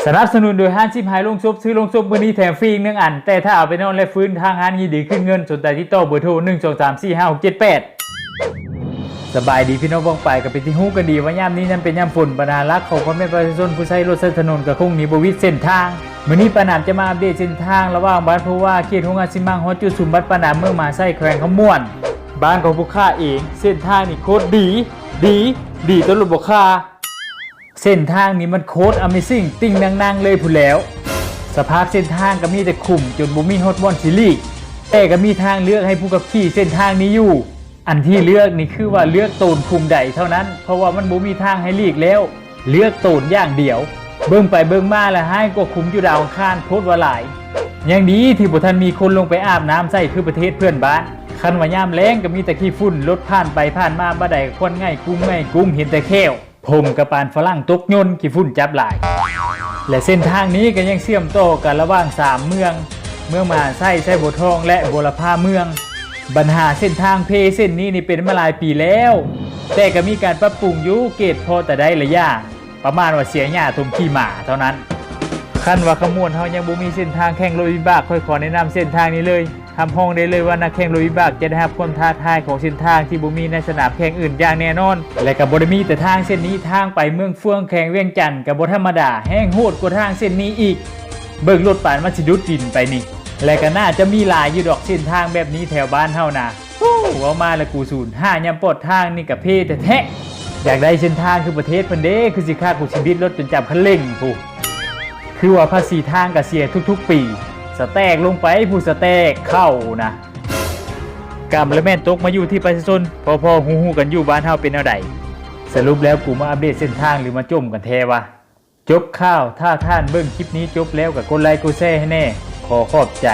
ສະໜັບສະໜູນໂດຍຮ້ານຊິບຫາຍໂລງສົບ, ຊື້ໂລງສົບມື້ນີ້ແຖມຟຣີອີກໜຶ່ງອັນ, ແຕ່ຖ້າເອົາໄປນອນແລະຟື້ນ ທາງຮ້ານຍິນດີຄືນເງິນ. ສົນໃຈຕິດຕໍ່ເບີໂທ ໜຶ່ງ ສອງ ສາມ ສີ່ ຫ້າ ຫົກ ເຈັດ ແປດ. ສະບາຍດີພີ່ນ້ອງປ້ອງປາຍ, ກໍເປັນທີ່ຮູ້ກັນດີວ່າຍາມນີ້ນັ້ນເປັນຍາມຝົນ, ບັນຫາຫຼັກຂອງພໍ່ແມ່ປະຊາຊົນຜູ້ໃຊ້ລົດໃຊ້ຖະໜົນກໍຄົງໜີບໍ່ຫວິດເສັ້ນທາງ. ມື້ນີ້ປ້າໜາມຈະມາອັບເດດເສັ້ນທາງລະຫວ່າງບ້ານພູວາ ເຂດໂຮງງານຊີມັງ ຮອດຈຸດສຸມບັດປ້າໜາມ ເມືອງມະຫາໄຊ ແຂວງຄຳມ່ວນ. ບ້ານຂອງພວກຂ້າເອງ, ເສັ້ນທາງນີ້ໂຄດດີ, ດີ, ດີຈົນລົດບໍ່ຄ່າ. ເສັ້ນທາງນີ້ມັນໂຄດອາເມຊິງ, ຕິ່ງນັງໆເລີຍພຸ້ນແຫຼ້ວ. ສະພາບເສັ້ນທາງກໍມີແຕ່ຂຸມຈົນບໍ່ມີຮອດບ່ອນຊິຫຼີກ, ແຕ່ກໍມີທາງເລືອກໃຫ້ຜູ້ຂັບຂີ່ເສັ້ນທາງນີ້ຢູ່. ອັນທີ່ເລືອກນີ້ຄືວ່າເລືອກໂຕນຂຸມໃດເທົ່ານັ້ນ, ເພາະວ່າມັນບໍ່ມີທາງໃຫ້ຫຼີກແລ້ວ, ເລືອກໂຕນຢ່າງດຽວ. ເບິ່ງໄປເບິ່ງມາລະຮ້າຍກວ່າຂຸມຢູ່ດາວອັງຄານໂພດວ່າຫຼາຍ. ຍັງດີທີ່ບໍ່ທັນມີຄົນລົງໄປອາບນ້ຳໃສ່ຄືປະເທດເພື່ອນບ້ານ. ຄັນວ່າຍາມແລ້ງກໍມີແຕ່ຂີ້ຝຸ່ນ, ລົດຜ່ານໄປຜ່ານມາບ່ອນໃດກໍຄວັນໄງກຸ້ງໄງກຸ້ງ, ເຫັນແຕ່ແຂ້ວ. ຜົມກະປານຝຣັ່ງຕົກຍົນ, ຂີ້ຝຸ່ນຈັບຫຼາຍ. ແລະເສັ້ນທາງນີ້ກໍຍັງເຊື່ອມຕໍ່ກັນລະຫວ່າງສາມເມືອງ, ເມືອງມະຫາໄຊ, ໄຊບົວທອງ ແລະ ບົວລະພາເມືອງ. ບັນຫາເສັ້ນທາງເພເສັ້ນນີ້ນີ້ເປັນມາຫຼາຍປີແລ້ວ, ແຕ່ກໍມີການປັບປຸງຢູ່, ເກດພໍແຕ່ໄດ້ລະຢ່າງ, ປະມານວ່າເສຍຫຍ້າຖົມຂີ້ໝາເທົ່ານັ້ນ. ຄັນວ່າຂະມວນເຮົາຍັງບໍ່ມີເສັ້ນທາງແຂ່ງລົດວິບາກ, ຂ້ອຍຂໍແນະນຳເສັ້ນທາງນີ້ເລີຍ. ຮັບຮອງໄດ້ເລີຍວ່ານັກແຂ່ງລົດວິບາກຈະໄດ້ຮັບຄວາມທ້າທາຍຂອງເສັ້ນທາງທີ່ບໍ່ມີໃນສະໜາມແຂ່ງອື່ນຢ່າງແນ່ນອນ. ແລະກໍບໍ່ໄດ້ມີແຕ່ທາງເສັ້ນນີ້, ທາງໄປເມືອງເຟືອງ ແຂວງວຽງຈັນ ກໍບໍ່ທຳມະດາ, ແຮ່ງໂຫດກວ່າທາງເສັ້ນນີ້ອີກ. ເບິ່ງລົດປານມັນຊິດຸດດິນໄປນີ້. ແລະກໍໜ້າຈະມີຫຼາຍຢູ່ດອກເສັ້ນທາງແບບນີ້ແຖວບ້ານເຮົານະ. ໂອ້ ເວົ້າມາແລ້ວກູສູນ, ຫາຍາມປອດທາງນີ້ກະເພແທ້ໆ. ຢາກໄດ້ເສັ້ນທາງຄືປະເທດເພິ່ນເດ້, ຄືຊິຄັກ, ກູຊິບິດລົດຈົນຈຳຄັນເລັ່ງພຸ້ນ. ຄືວ່າພາສີທາງກະເສຍທຸກໆປີ, ສະແຕັກລົງໄປພຸ້ນ, ສະແຕັກເຂົ້ານະ. ກຳລະແມ່ນຕົກມາຢູ່ທີ່ປະຊາຊົນ, ພໍໆຮູ້ໆກັນຢູ່, ບ້ານເຮົາເປັນແນວໃດ? ສະຫຼຸບແລ້ວກູມາອັບເດດເສັ້ນທາງ ຫຼືມາຈົ່ມກັນແທ້ວະ? ຈົບຂ່າວ, ຖ້າທ່ານເບິ່ງຄລິບນີ້ຈົບແລ້ວກໍກົດໄລກົດແຊໃຫ້ແດ່, ຂໍຂອບໃຈ.